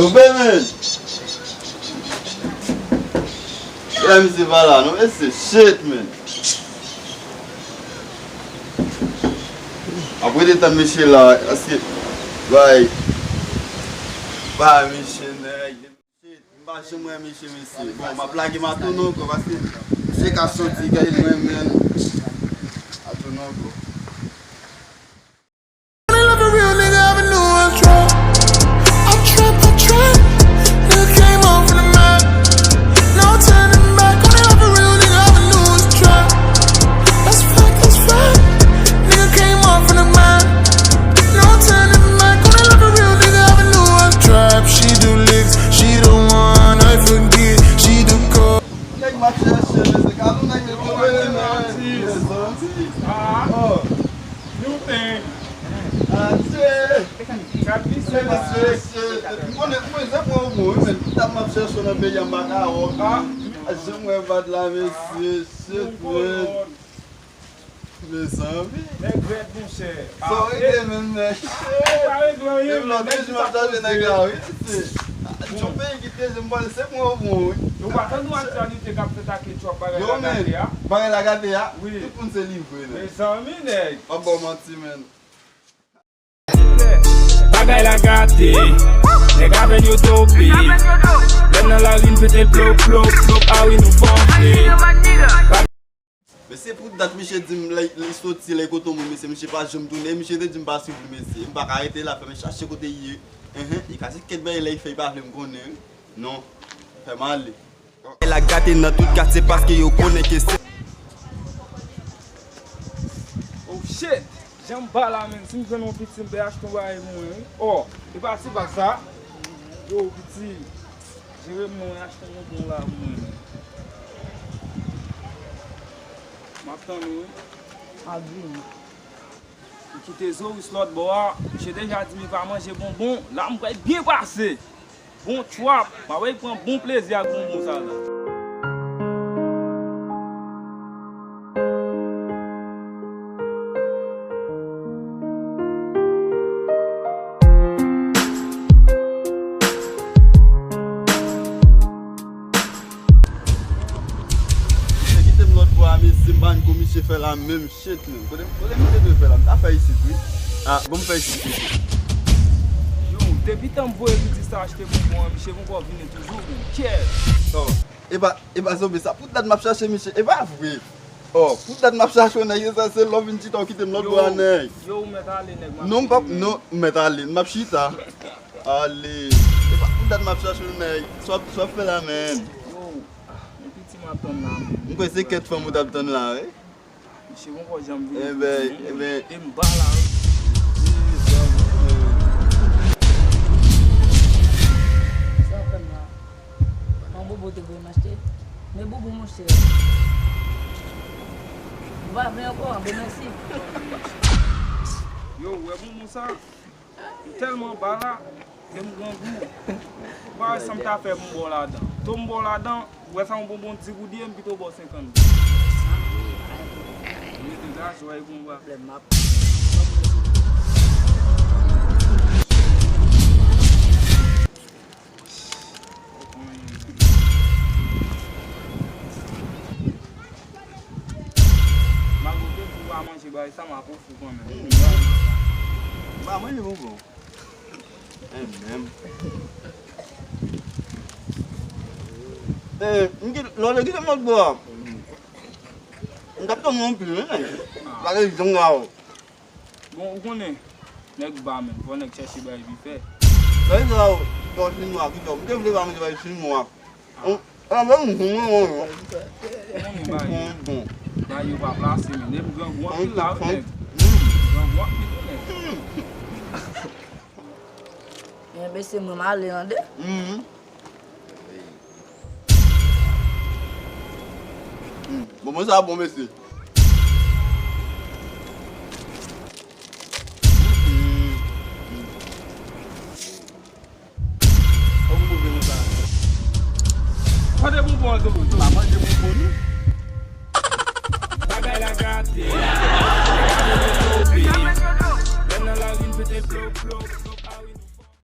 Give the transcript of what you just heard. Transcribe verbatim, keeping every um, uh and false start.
Yo, men. Lè misye pa la, non, mesye, shit, man. Ap rete tann misye la, paske, bay, bay, misye, nèg. Shit, m pa janm wè misye, mesye. Bon, m ap lage m a tounen ankò, paske misye ka soti, gade l renmen a tounen ankò. Nèg m ap chèche, mesye, ka nou nèg yo tonbe, men. Mezanmi. Oh. New thing. Adye. Gad misye, mesye. M konnen, mwen, se bon, bon, wi, men. Tout sa m ap chèche nan peyi a, m pa ka wè. Ah. Jan mwen bat la, mesye. Shit, man. Mezanmi. Nèg rèd, monchè. Sa w regle menm, men. Ou pa regle anyen, men. Lòt jou m ap chache nèg la, wi, mesye. Yon peyi ki te, m panse se bon, bon, wi. Ou pa tande yon aktyalite k ap fèt ak Ketchup, bagay la gate a? Bagay la gate a? Wi. Tout moun se livre, nèg. Mezanmi, nèg. M ap ba w manti, men. Bagay la gate. Nèg avè n yo dope. Lè n nan lari n pete plop, plop, plop. Ah wi, nou fòse. Men se pou dat misye di m lè li soti, lè kote moun, mesye, misye pa janm tounen, misye te di m pa swiv li, mesye. M pa ka rete la, fè m chache kote li ye. Enhen, li ka se kèk bagay lè li fè, li pa vle m konnen, wi. Non, fè m ale. Bagay la gate nan tout katye paske yo konnen ke se. Oh shit! Jan m pa la, menm si m jwenn yon piti, m pe achte yon bagay pou mwen, wi. Oh, e pa ti bak sa. Yo, piti. Jere m non, achte yon bonbon la pou mwen. M ap tann ou, wi. Agreed. M kite Zoris lòt bò a. Misye deja di m li pa manje bonbon. La m pral byen pase. Bon trap. M ap pran bon plezi ak bonbon sa la. Misye kite m lòt bò a, mesye, m pa konn kou misye fè la menm, shit, menm. Kote, kote misye dwe fè la? M ta fè isit, wi. Ah, bon, m fè isit, wi. Yo, depi tan m voye piti sa achte bonbon an, misye poko vini toujou, menm. Kè! Oh, e pa, e pa zonbi sa. Pou dat m ap chache misye, e pa vre. Oh, pou dat m ap chache w, nèg, se sa, se lè w vin chita, w kite m lòt bò a, nèg. Yo, ou mèt ale, nèg, m ap... Non, m p ap, non, m mèt ale, m ap chita. Ale. E pa pou dat m ap chache w, nèg. Sa w ap, sa w ap fè la, menm? Yo, ah, yon piti m ap tann la, menm. M kwè se kèk fanm ou t ap tann la, wi. Misye poko janm vini. Enben, enben. E m pa la, wi. Sa w ap fè m la? Yon bobo te voye m achte. Men bobo, monchè. Ou pa vle ankò, bon, mèsi. Yo, ou wè bonbon sa? Li tèlman ba la, ke m grangou. Ou pa wè sa m ta fè pou m ba w ladan? To m ba w ladan, ou wè sa yon bonbon di goud ye, m pito ba w senkant goud. Mete gaz, ou wè yon ba. Malgre w te di w pa manje bagay sa, m ap ofri w kanmenm. M pa manje bonbon. Enben. Eh, m kite, lè w te kite m lòt bò a, m t ap tann ou anpil, wi, nèg. Pa gen janm la, o. Bon, ou konnen, nèg ba menm, fò nèg chèche bagay vit fè. Bagay sa yo, fò chinwa ki fè. M te vle pa manje bagay chinwa. An, an, men m, m, m, m. Ou konnen bagay yo, bagay yo pa plase, men nèg grangou anpil la, wi, nèg. Grangou anpil, wi, nèg. Enben, se mwen m ale an de. Hmm, bonbon sa bon, mesye. Kote bonbon an, Zobo? Pa manje bonbon, non. Bagay la gate. Lè nan lari n pete plop, plop, plop.